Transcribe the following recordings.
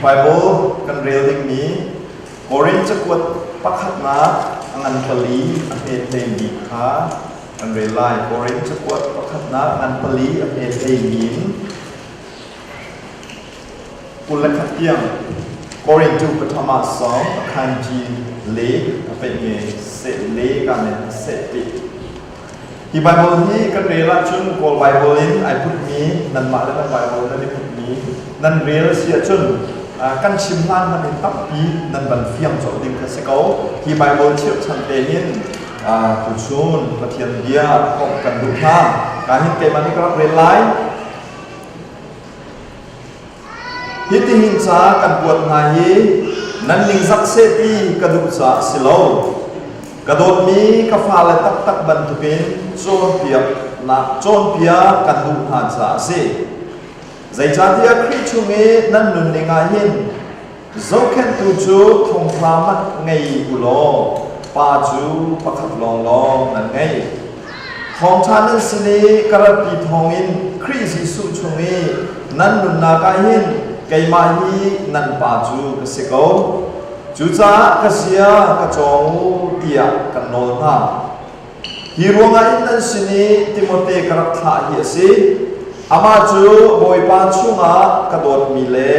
Bible kan rel dingmi Korin cakuat pakhatnak a ngan pali a hme hleimi kha kan rel lai. Korin cakuat pakhatnak ngan pali a hme hleimi in 21 tiang Korin tu pathama song akhanji le a pe nge se le ka ne se ti. Hi Bible hi kan rel ahcun Kawl Bible in ai putmi nanmah le nan Bible nan i putmi nan rel si ahcun kan chim hlan hmanh in tampi nan van fiang colh ding kha si ko. Hi Bible chirhchan te hin tuchun Pathian bia komh kan duh hna. Ka hin keimah nih ka rak rel lai. Hitihin ca kan kuat hna hi nan ningzak seh ti ka duh caah si lo. Ka dawtmi ka fale taktak bantukin cawnpiaknak cawnpiak kan duh hna caah a si. Zeicahtiah Khrih chung i nan nunning ah hin zohkhenhtu cu thongthla hmanh ngei u law pa cu pakhat lawnglawng nan ngei. Thawngṭha nan sin i ka ratpi thawngin Khrih Jesuh chung i nan nunnak ah hin keimah hi nan pa cu ka si ko. Cucaah ka sia ka cawng u tiah kan nawl hna. Hi ruangah hin nan sin i Timote ka rak thlah hi a si. Amah cu Bawipa chungah ka dawtmi le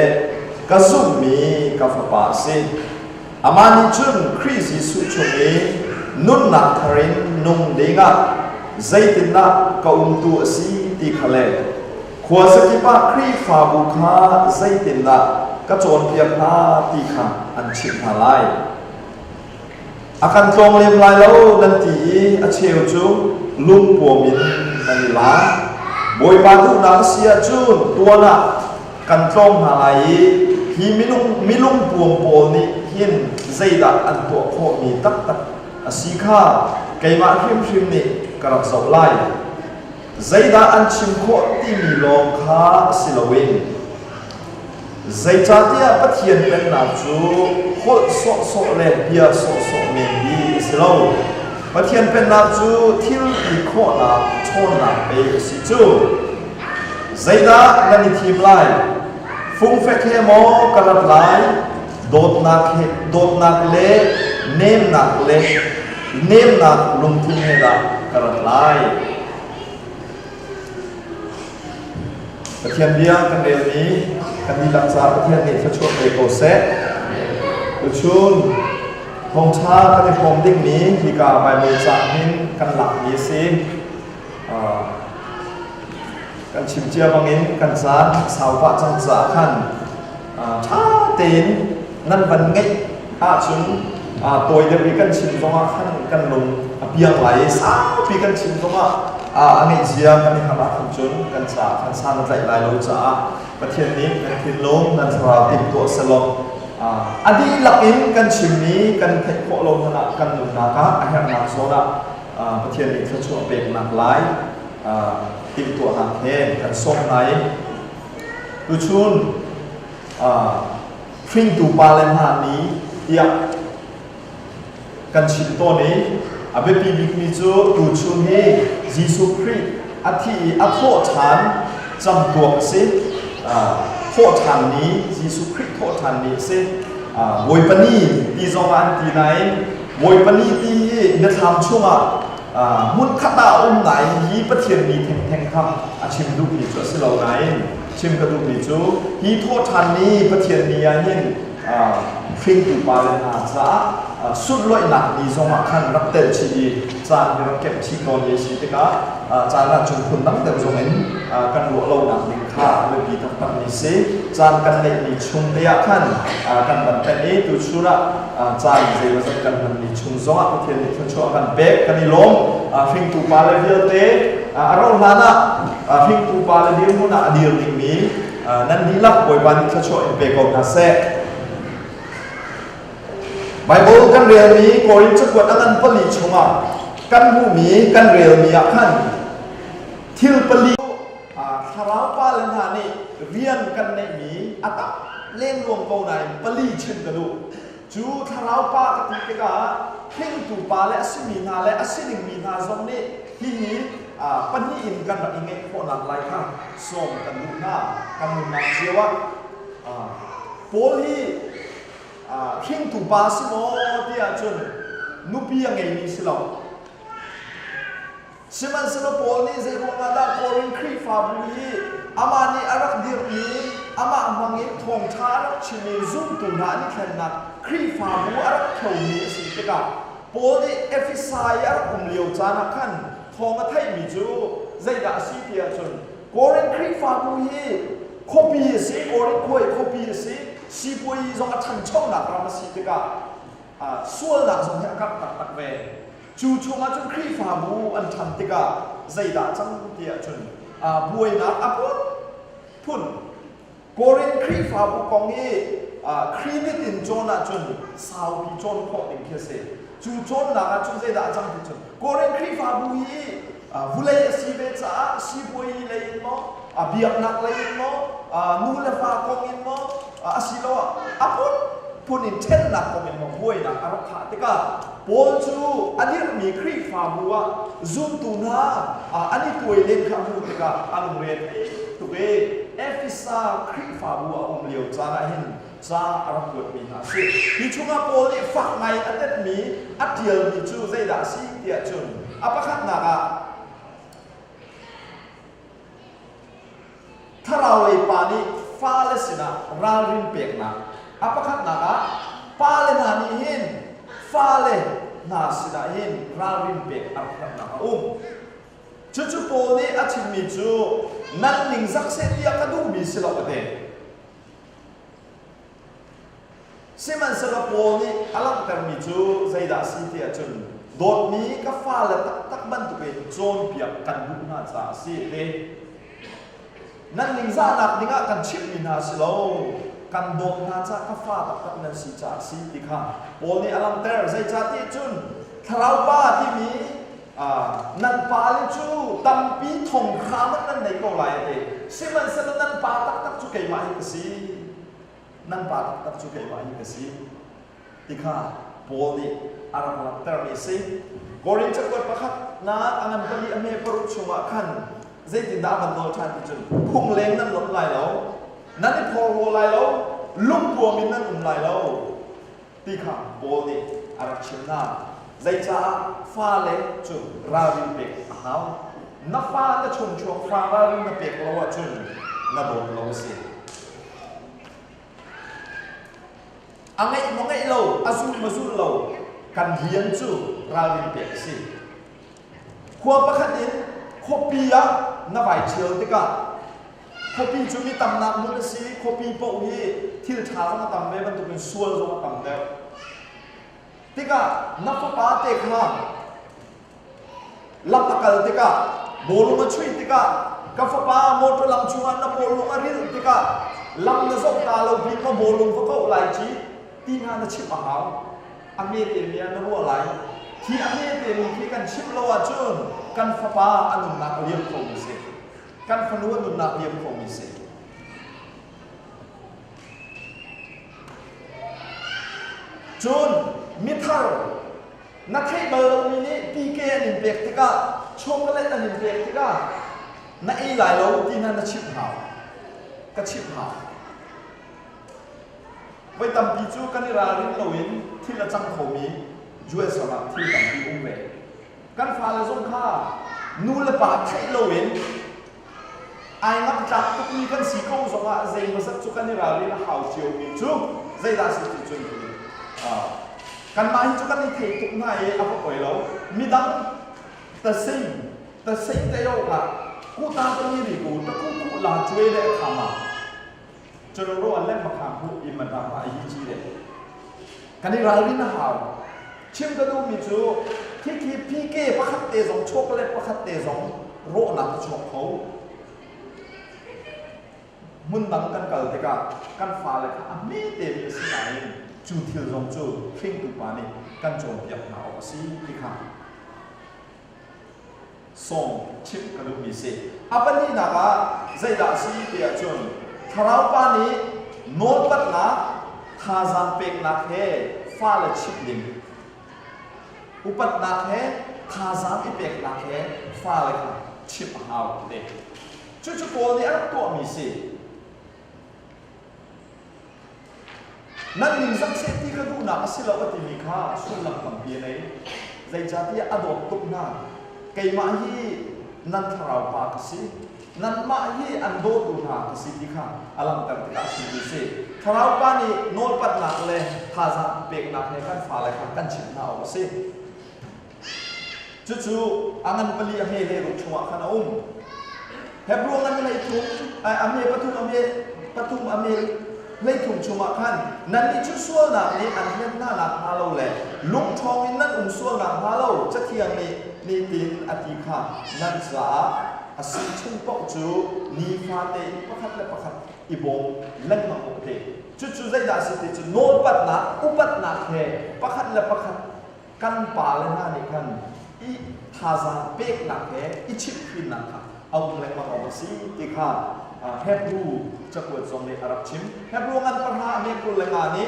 ka zumhmi ka fapa a si. Amah nih cun Khrih Jesuh chung i nunnak thar in nung dingah zeitindah ka umtu a si ti kha le khuazakip ah Khrihfabu kha zeitindah ka cawnpiak hna ti kha an chimh hna lai. A kan tlawng lem lai lo nan ti i a cheu cu lungpuam in nan i la. Bawipa duhnak a si ahcun tuan ah kan tlawng hna lai i hi minung milungpuam pawl nih hin zeidah an tuah khawhmi taktak a si kha keimah hrimhrim nih ka rak zoh lai. Zeidah an chim khawh timi lawng kha si loin zeicahtiah Pathian Pennak cu holh sawhsawh le bia sawhsawh men hi a si lo. Pathian Pennak cu thil ti khawhnak ṭhawnnak pei a si cu. Zeidah nan i thim lai? Fungfek he maw ka rat lai? Dawtnak he dawtnak le nemnak le nemnak lungthin he dah ka rat lai? Pathian bia kan relmi kan dihlak caah Pathian nih thluachuah pe ko seh. Tuchun thawngṭha kan i hrawm dingmi hika Baibal ca hin kan lakmi a si. Kan chim cia bangin kan caan sau pah cang caah khan ṭha tein nan van ngeih ahcun tawi deuh i kan chim zongah khan kan lung a piang lai i saupi kan chim zongah a ngeihzia kan i ham ahkhan cun kan caah khan san a tlaih lai lo caah Pathian nih nan thinlung nan thlarau timhtuah selaw a dihlak in kan chimmi kan theih khawh lo hmanh ah kan nunnak ah a herhnak zawn ah Pathian nih thluachuah peknak lai timhtuahnak he kan sawm hna i tuchun hringtu pale hna ni tiah kan chim tawn i a biapi bikmi cu tuchun hi Jesuh Khrih a thi i a thawh ṭhan camtuak a si. Thawh ṭhan ni Jesuh Khrih thawh ṭhan ni a si. Bawipa ni ti zong ah an ti nain Bawipa ni ti hi biathlam chungah hmunkhat ah a um nain hi Pathian mi thengtheng kha a chim duhmi cu a si lo nain chim ka duhmi cu hi thawhṭhan ni Pathian ni ah hin hringtu pale hna caah sunlawihnak ni zongah khan rak tel chih i caan hi rak kemh chih tawn i a si tikah caan ah cun phun dang deuh zong in kan ruah lonak ding kha a biapi taktak mi si. Caan kan neihmi chung te ah khan kan van penh i tuchun ah caan zeimawzat kan hmanmi chung zongah Pathian nih thluachuah kan pek kan i lawm. Hringtu pale vialte a rauh hlan ah hringtu pale dirhmun ah a dir dingmi nan dihlak Bawipa nih thluachuah in pe ko hna seh. Baibal kan relmi Korin cakuat a ngan pali chungah kan hmuhmi kan relmi ah khan thil pali thlarau pa le hna nih rian kan neihmi a tam lengluang ko nain pali chim ka duh. Cu thlarau pa ka ti tikah hringtu pa le a simi hna le a si dingmi hna zong nih hihi pahnih in kan rak i ngeih khawhnak lai kha sawm kan duh hna. Kan nunnak cio ah. Paul hi hringtu pa si maw ti ahcun nupi a ngeimi si lo. Sihmanhsehlaw Paul nih zei ruangah dah Korin Khrihfabu hi amah nih a rak dirhmi, amah hmangin thawngṭha a rak chim i zumtu hna an i thlennak Khrihfabu a rak ṭhomi a si tikah Paul nih Efesa i a rak um lio caan ah khan thawng a theihmi cu zeidah a si ti ahcun Korin Khrihfabu hi khuapi a si, Korin khua i khuapi a si, sipuazi zong a ṭhanchonak ram a si tikah sualnak zong hi a karh taktak ve. Cu chungah cun Khrihfabu an ṭhan tikah zeidah cang ti ahcun buainak a phun Korin Khrihfabu kong i credit in cawn ahcun saupi cawn khawh ding khi a si. Cu cawnnak ahcun zeidah a cang ti cun Korin Khrihfabu hi vulei a si ve caah sipuai lei in maw, biaknak lei in maw, nu le va kong in maw, asiloah a phunphun in ṭhennak kong in maw buainak a rak khah tikah Paul cu a dirhmi Khrihfabu ah zumtu hna an i tuai len kha a hmuh tikah a lungre a thei tuk i Efesa Khrihfabu a um lio caan ah hin ca a rak kuatmi hna a si. Hi chungah Paul nih fak ngai in a tetmi a ṭialmi cu zeidah a si tiah cun a pakhatnak ah Thlaraulei pa nih fale sinah ralrin peknak. A pakhatnak ah pale hna nih hin fale hna sinah hin ralrin pek a rak herhnak a um. Cucu Paul nih a chimmi cu nan ningzak seh tiah ka duhmi si lo a ti. Sihmanhsehlaw Paul nih a langhtermi cu zeidah a si ti ahcun dawtmi ka fale taktak bantukin cawnpiak kan duh hna caah a si a ti. Nan ningzahnak dingah kan chimhmi hna si lo, kan dawt hna caah ka fa taktak nan si caah a si ti kha Paul nih a langhter. Zeicahtiah cun Thlarau Pa timi nan pale cu tampi thonghra hmanh nan nei ko lai a ti. Sihmanhsehlaw nan pa taktak cu keimah hi ka si. Nan pa taktak cu keimah hi ka si ti kha Paul nih a rak langhtermi a si. Korin cakuat pakhatnak a ngan pali a hme paruk chungah khan zeitindah a van nawl ṭhan ti cun phungleng nan lonh lai lo, nan i phorhlaw lai lo, lungpuam in nan um lai lo ti kha Paul nih a rak chim hna. Zeicaah fale cu ralrin pek a hau? Na fa na chungchuak fa ralrin na pek lo ahcun na dawt lo a si. A ngeih maw ngeih lo, a zul maw zul lo, kan rian cu ralrin pek a si. Khua pakhat in khuapi ah na vai ṭhial tikah khuapi cu mi tamnak hmun a si. Khuapi paoh hi thil ṭha zong a tam ve bantukin sual zong a tam deuh. Tikah na fapa te kha Lam a kal tikah, bawlung a chuih tikah, ka fapa motor lam chungah na bawlung a rilh tikah lam na zoh ta lo bik ma bawlung va koh lai ci ti hna na chimh a hau. A hmete mi ah na ruah lai. Khi a hmete mi khi kan chimh lo ahcun kan fapa a nunnak a liam khomi si. Kan fanu a nunnak liam khomi si. Cun mithar Na theih bal lomi nih PK an in pek tikah, chocolate an in pek tikah na ei lai lo ti hna na chimh hau. Ka chimh hau. Voi tampi cu kan i ralrin loin thil a cang khomi US ram ah thil tampi um ve. Kan fale zong kha nu le pa theih loin Ai ngamhtlak tukmi kan si ko zongah zeimawzat cu kan i ralrin a hau ciomi cu zeidah si ti cun kanmah hi cu kan i thei tuk hna i a va poi lo. Midang tasing tasing te yo ah kuta ta mi ri ku ta ku ku la cuai le khama chalo ro an le makhang hu i man ra ma yi chi le kan i ralrin a hau. Chim ka duhmi cu khikhi PK pakhat te zong chocolate pakhat te zong rawhnak a chuak kho. Hmun dang kan kal tikah kan fale kha a hme temi a si nain cu thil zong cu hringtu pa nih kan cawnpiak hna awk a si ti kha sawm chimh ka duhmi si. A pahnihnak ah zeidah a si ti ahcun Thlarau Pa nih nawlpatnak thazaang peknak he fale chimh ding upatnak he thazaang i peknak he fale kha chimh a hau ti. Cucu Paul nih a rak tuahmi si. Nan ningzak seh ti ka duhnak a si lo a timi kha sullam tampi a ngei. Zeicahtiah a dawt tuk hna. Keimah hi nan thlarau pa ka si. Nanmah hi an dawtu hna ka si ti kha a langhter tikah a chimmi a si. Thlarau pa nih nawlpatnak le thazaang peknak he kan fale kha kan chimh hna awk a si. Cucu a ngan pali a hme le ruk chungah khan a um. Hebrew ngan hleithum a hme pathum a hme pathum a hme hleithum chungah khan nannih cu sualnak nih an hlen hna nakhnga lo le lungṭhawng in nan um sual nakhnga lo Cathiang nih nitin a ti kha nan caah a si chung paoh cu nifate in pakhat le pakhat i bawm lengmang u te. Cucu zeidah a si ti cu nawlpatnak upatnak he pakhat le pakhat kan pale hna nih khan i thazaang peknak he i chimhhrinnak kha a um lengmang awk a si ti kha Hebrew cakuat zong nih a rak chim. Hebrew ngan pahra a hme 25 nih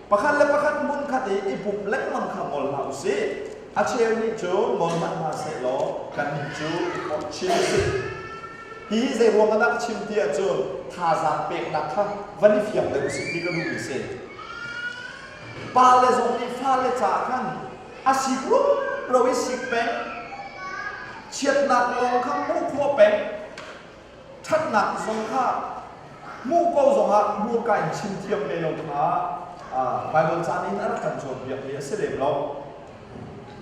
pakhat le pakhat hmunkhat i i pumh lengmang kha ngol hlah u sih. A cheu nih cun ngol hmanh hna seh law kannih cu i forh chin u sih. Hihi zei ruang ah dah ka chim ti ahcun thazaang peknak kha van i fiang deuh u sih ti ka duhmi a si. Pale zong nih fale caah khan a sik rumro i sik peng, chiatnak lawng kha hmuh khawh peng, ṭhatnak zong kha hmuh ko zongah hmurka in chim thiam ve lo kha Baibal caan in a rak kan cawnpiakmi a si lem lo.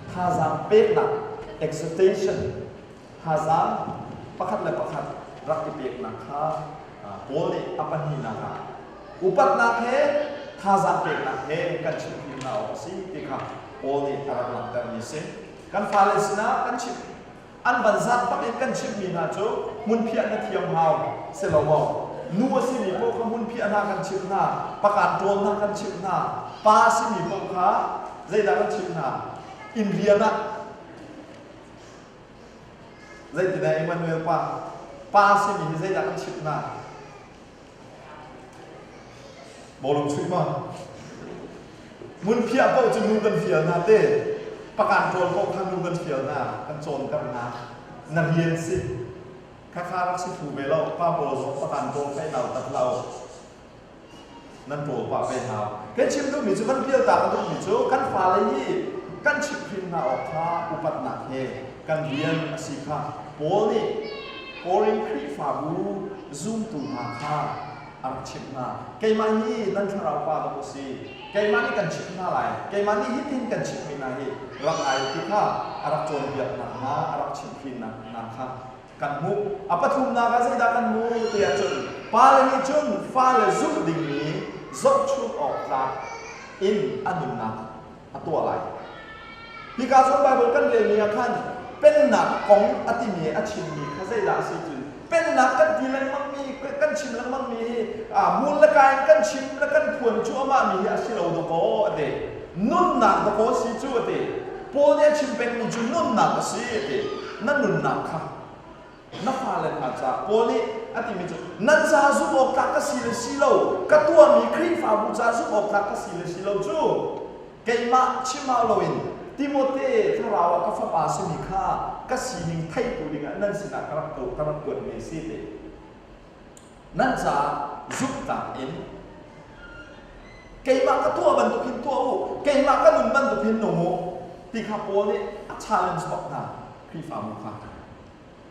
Thazaang peknak exhortation thazaang pakhat le pakhat rak i peknak kha Paul nih a pahnihnak ah upatnak he thazaang peknak he kan chimhhrin hna awk a si ti kha Paul nih a rak langhtermi a si. Kan fale sinah kan chimh an van zat bak in kan chimhmi hna cu hmunphiah na thiam hau si lo maw? Nu a simi paoh kha hmunphiah hna kan chimh hna, pakan ṭawl hna kan chimh hna, pa a simi paoh kha zeidah kan chimh hna? Inn rian ah Zeitindah Emmanuel pa pa simi hi zeidah kan chimh hna? Bawlung chuih ma? Hmunphiah paoh cu nu kan fial hna te. Pakan ṭawl paoh kha nu kan fial hna, kan cawnter hna. Na rian si. Khakha rak si thlu ve lo. Pa pawl zong pakan ṭawl kha i nautat lo. Nan ṭawl pah ve hna. Kan chim duhmi cu kan pialta ka duhmi cu kan fale hi kan chimhhrin hna awk kha upatnak he kan rian a si kha Paul nih Korin Khrihfabu zumtu hna kha a rak chimh hna. Keimah hi nan thlarau pa dawh a si. Keimah nih kan chimh hna lai. Keimah nih hitin kan chimhmi hna hi rak ngai ti kha a rak cawnpiaknak hna, a rak chimhhrinnak hna kha kan hmuh. A pathumnak ah zeidah kan hmuh ti ahcun pale nih cun fale zulh dingmi zohchunh awk tlak in a nunnak a tuah lai. Hika zawn Baibal kan relmi ah khan pennak kong a timi a chimmi kha zeidah a si cun pennak kan ti lengmangmi kan chim lengmangmi hi mul le kai in kan chim le kan phuan cuahmah mi hi a si lo dawkaw a ti. Nunnak dawkaw si cu a ti. Paul nih a chim pengmi cu nunnak a si a ti. Na nunnak kha na fale hna caah Paul nih a timi cu nan ca zumh awk tlak ka si le si lo ka tuahmi Khrihfabu ca zumh awk tlak ka si le si lo cu keimah chim hau loin Timote thlarau ah ka fapa simi kha ka sining theitu dingah nan sinah ka rak ka rak kuatmi a si ti nan caah zumhtlak in keimah ka tuah bantukin tuah u keimah ka nun bantukin nung u ti kha Paul nih a challenge bak hna Khrihfabu kha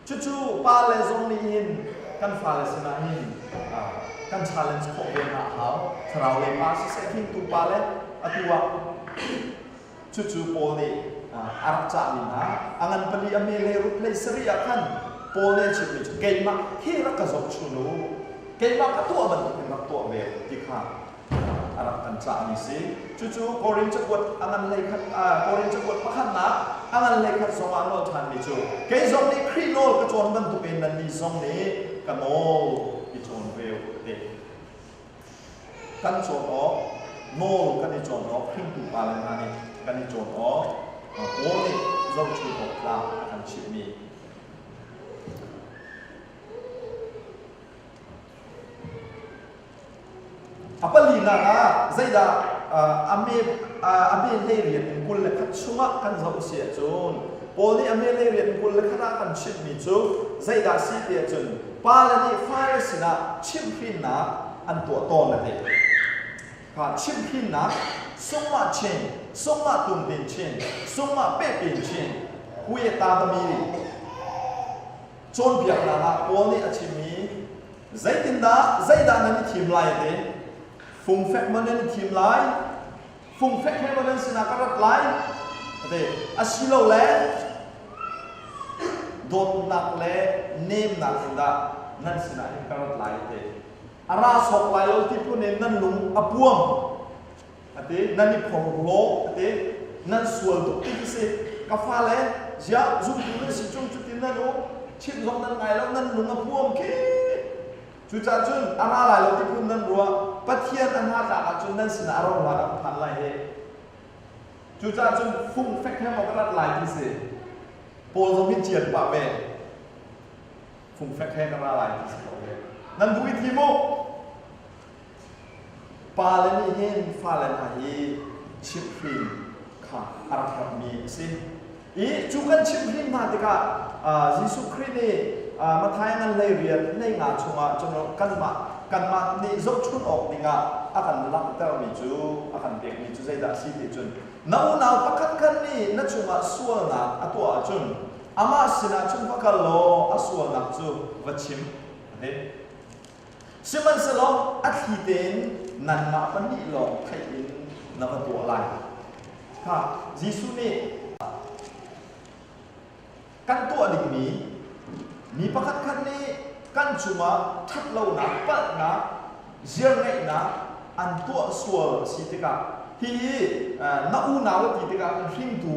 Cucu pale zong nih hin kan fale sinah hin kan challenge khawh ve hna a hau. Thlarau lei pa siseh hringtu pale atu ah cucu Paul nih a rak cahmi hna a ngan pali a me le ruk hlei sarih ah khan Paul nih a chimmi cu keimah hi rak ka zohchun u keimah ka tuah bantukin rak tuah ve ti kha a rak kan cahmi si. Cucu Korin cakuat a ngan hleikhat Korin cakuat pakhatnak a ngan hleikhat zong ah nawl ṭhanmi cu kei zong nih Khrih nawl ka cawn bantukin nannih zong nih ka nawl i cawn ve u ti. Kan cawn awk nawl kan i cawn awk hringtu pale hna nih kan i cawn awk Paul nih zohchun awk tlak a kan chimhmi A palinak ah zeidah a me a me hlei rian in 21 chungah kan zoh si ahcun Paul nih a me hlei rian 21 ah kan chimhmi cu zeidah si ti ahcun pale nih fale sinah chimhhrinnak an tuah tawn a ti. Kha chimhhrinnak sungmah chin, sungmah tungtin chin, sungmah pehpin chin, hui ta tami cawnpiaknak ah Paul nih a chimmi zeitindah zeidah nan i thim lai te fungfek maw nan i thim lai fungfek he maw nan sinah ka rat lai te asilole dawtnak le nemnak in dah nan sinah hin ka rat lai te a ra sawk lai lo ti phun in nan lung a puam ati nan i phorhlaw ati nan sual tuk ti si ka fale ziah zumtu nan si chung cutin nan um chimh zong nan ngai lo nan lung a puam khi cucaah cun a ra lai lo ti phun nan ruah Pathian a hna tlak ahcun nan sinah a rong hlan ah phan lai he cucaah cun fungfek he maw ka rat lai ti si Paul zong hi cian pah ve fungfek he ka ra lai ti si ko ve nan duh i thim u Pale nih hin fale hna hi chimhhrin kha a rak herhmi a si. I cu kan chimhhrin hna tikah Jesuh Khrih nih Matthai ngan 18 hleinga chungah cun kanmah kanmah nih zohchun awk dingah a kan langhtermi cu a kan pekmi cu zeidah a si ti cun na unau pakhat khat nih na cungah sualnak a tuah ahcun amah sinah cun va kal law a sualnak cu va chim a ti. Sihmanhsehlaw a thli tein nanmah pahnih lawng theih in na va tuah lai. Kha Jesuh nih kan tuah dingmi mi pakhatkhat nih kan cungah ṭhatlonak, palhnak, ziarngeihnak an tuah sual a si tikah hihi na unau a ti tikah kan hringtu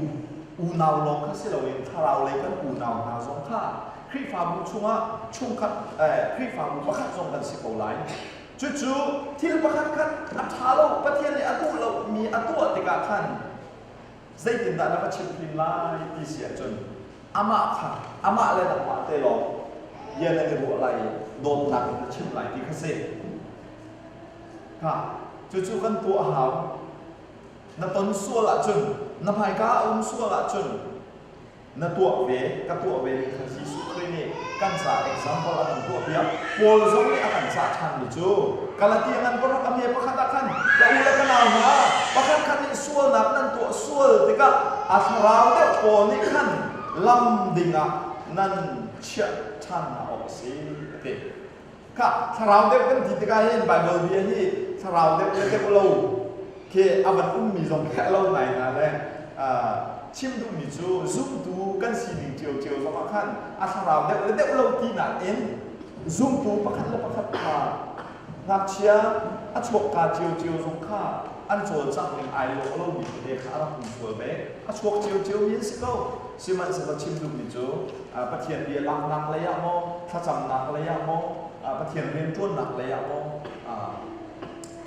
unau lawng kha si loin thlarau lei kan unau hna zong kha Khrihfabu chungah chungkhat Khrihfabu pakhat zong kan si ko lai. Cucu thil pakhat khat a ṭha lo, Pathian nih a duh lomi a tuah tikah khan zeitindah na va chimhhrin lai ti si ahcun amah kha amah le nangmah te lawng bia nan i ruah lai i dawtnak in na chimh lai ti kha si. Kha cucu kan tuah a hau. Na ton sual ahcun, na hmaika a um sual ahcun na tuah ve ka tuah ve ning kha Jesuh Khrih nih kan ca example a kan tuah piak Paul zong nih a kan cah ṭhanmi cu Galatia ngan paruk a hme pakhat ah khan ka u le ka nau hna pakhat khat nih sualnak nan tuah sual tikah a thlarau deuh pawl nih khan lam dingah nan chiah ṭhan hna awk a si a ti Kha thlarau deuh kan ti tikah hin Baibal bia hi thlarau deuh le deuh lo khi a van ummi zong khi a lo ngai hna le chim duhmi cu zumtu kan sining ciocio zongah khan a thlarau deuh le deuh lo tinak in zumtu pakhat le pakhat kha ngakchia a chuakka ciocio zong kha an cawlcangh ning ai lawh lomi tete kha a rak um sual ve a chuak ciocio mi an si ko sihmanhsehlaw chim duhmi cu Pathian bia laknak lei ah maw thlacamnak lei ah maw Pathian rianṭuannak lei ah maw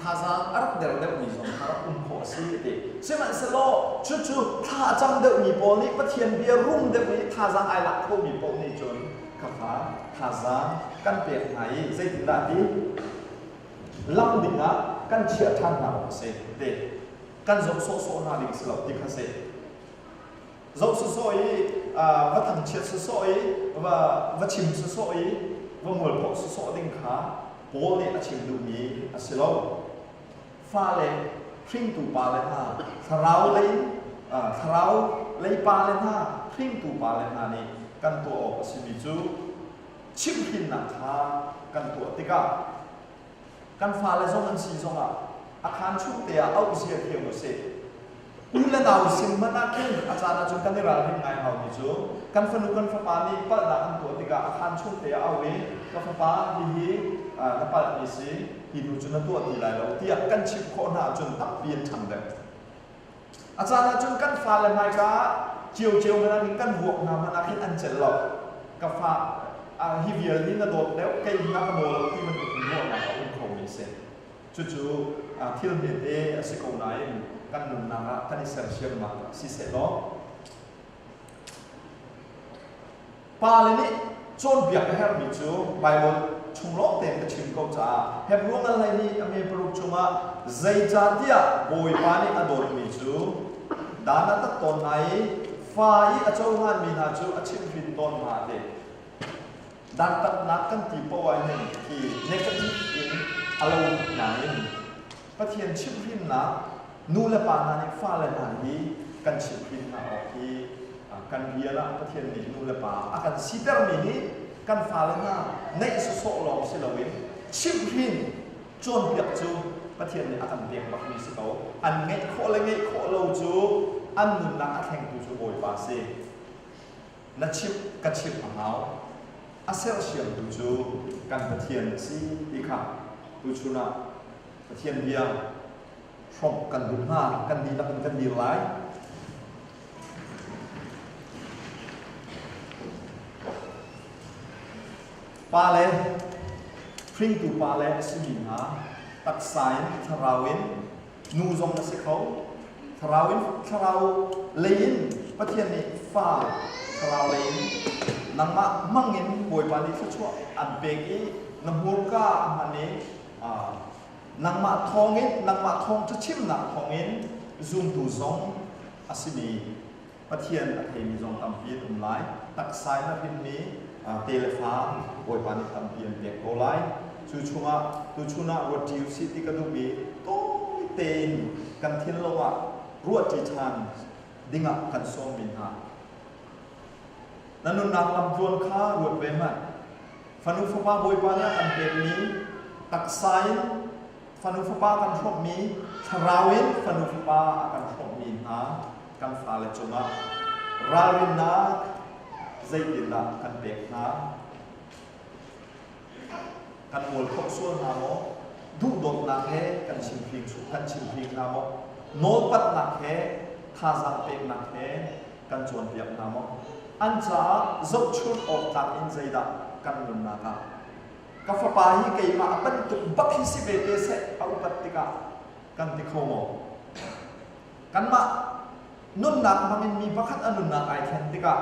thazaang a rak der deuhmi zong kha rak um khawh a si a ti. Sihmanhsehlaw cucu thla a cam deuhmi pawl nih Pathian bia rum deuh i thazaang ai lak khomi paoh nih cun khakha thazaang kan pek hna i zeitindah ti lam ding ah kan chiah ṭhan hna awk a si ti. Kan zoh sawhsawh hna ding si lo ti kha si. Zoh sawsawh i va thangchiat sawsawh i va va chim sawsawh i va mualphoh sawsawh ding kha Paul nih a chim duhmi a si lo. Fale hringtu pale hna thlarau lei thlarau lei pale hna hringtu pale hna nih kan tuah awk a simi cu chimhhrinnak kha kan tuah tikah kan fale zong an si zongah a khaan chung te ah auh zia thiam usih. U le nau sin hmanh ah khin a caan ahcun kan i ralring ngai haumi cu kan fanu kan fapa nih palhnak an tuah tikah a khaan chung te ah auh i ka fapa hihi na palhmi si hi hnu cu na tuah ti lai lo tiah kan chimh khawh hna ahcun tampi an ṭhang deuh. A caan ahcun kan fale hmaika ciocio hmanh ah khin kan vuak hna hmanh ah khin an celh lo. Ka fa hi vial hi na dawt deuh kei hi na ka daw lo ti bantuk in ruahnak a um khomi a si. Cucu thil hmete a si ko nain kan nunnak ah kan i sersiamnak siseh law Pale nih cawnpiak a herhmi cu Baibal chung lawng tein ka chim ko caah Hebru ngan 12 a me paruk chungah zeicahtiah Bawipa nih a dawtmi cu dan a tat tawn hna i fa i a cohlanmi hna cu a chimhhrin tawn hna a ti. Dantatnak kan ti poah hin hi negative in a lo tuk nain. Pathian chimhhrinnak nu le pa hna nih fale hna hi kan chimhhrin hna awk hi kan rian ah Pathian nih nu le pa a kan sitermi hi kan fale hna neih sawsawh lawng si loin chimhhrin cawnpiak cu Pathian nih a kan pek bakmi si ko. An ngeih khawh le ngeih khawh lo cu an nunnak a thlengtu cu Bawipa si. Na chimh ka chimh a hau. A sersiamtu cu kan Pathian a si ti kha tuchun ah Pathian bia hrawmh kan duh hna, kan dihlak in kan dir lai. Pale, hringtu pale a simi hna, taksa in, thlarau in, nu zong na si kho. Thlarau in, thlarau lei in Pathian nih fa thlarau lei in nangmah hmang in Bawipa nih thluachuah an pek i na hmurka a hman i nangmah thawngin nangmah thawngṭha chimnak thawngin zumtu zong a simi Pathian a theimi zong tampi an um lai. Taksa in a hrinmi te le fa Bawipa nih tampi an pek ko lai. Cu chungah tuchun ah ruatṭi usih ti ka duhmi tawi tein kan thinlung ah ruahṭi ṭhan dingah kan sawmmi hna. Na nunnak lamtluan kha ruat ve hmanh. Fanu fapa Bawipa nih a kan pekmi taksa in fanu fapa kan hrawmhmi thlarau in fanu fapa a kan hrawmhmi hna kan fale cungah ralrinnak zeitindah kan pek hna? Kan mual khawh sual hna maw? Duhdawtnak he kan chimhring kan chimhring hna maw? Nawlpatnak he thazaang peknak he kan cawnpiak hna maw? An caah zohchunh awk tlak in zeidah kan nunnak ah ka fapa hi keimah bantuk bak hi si ve te seh a upat tikah kan ti kho maw? Kanmah nunnak hmangin mi pakhat a nunnak ai thlen tikah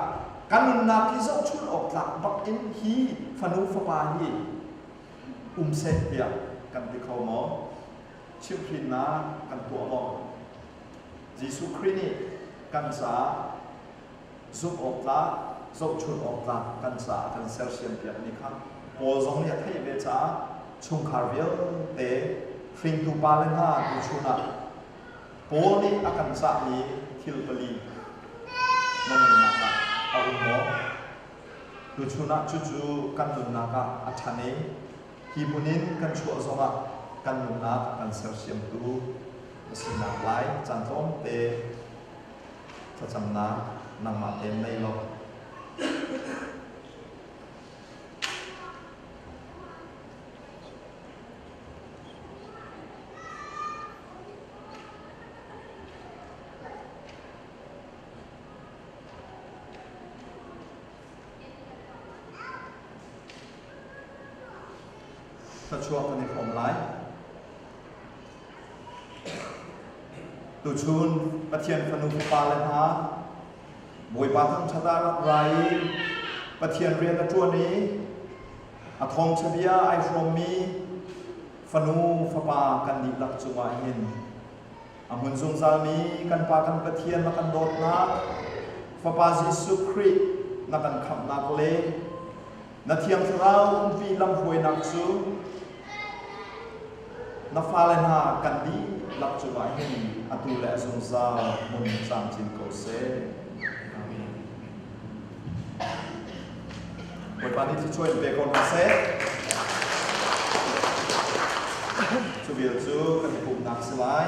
kan nunnak hi zohchunh awk tlak bak in hi fanu fapa hi um seh tiah kan ti kho maw? Chimhhrinnak kan tuah maw? Jesuh Khrih nih kan caah zumh awk tlak, zohchunh awk tlak kan caah a kan sersiampiakmi kha Paul zong nih a theih ve caah chungkhar vialte hringtu pale hna tuchun ah Paul nih a kan cahmi thil pali na nunnak ah a um maw? Tuchun ah cucu kan nunnak ah a ṭhan i hi hmun in kan chuah zongah kan nunnak a kan sersiamtu a sinak lai caan tlawmte thlacamnak nangmah tein nei law. Thluachuah kan i hrawm lai. Tuchun Pathian fanu fapa le hna Bawipa thangṭhat ah rak ra i Pathian rian a ṭuan i a thawngṭha bia ai hrawmmi fanu fapa kan dihlak cungah hin a hmun zungzalmi kan Pa kan Pathian na kan dawtnak Fapa Jesuh Khrih na kan khamhnak le Na Thiang Thlarau umpi lamhruainak cu na fale hna kan dihlak cungah hin atu le a zungzal hmun camcin ko seh. Amen. Bawipa nih thluachuah in pe ko hna seh. Cu vial cu kan i pumhnak si lai.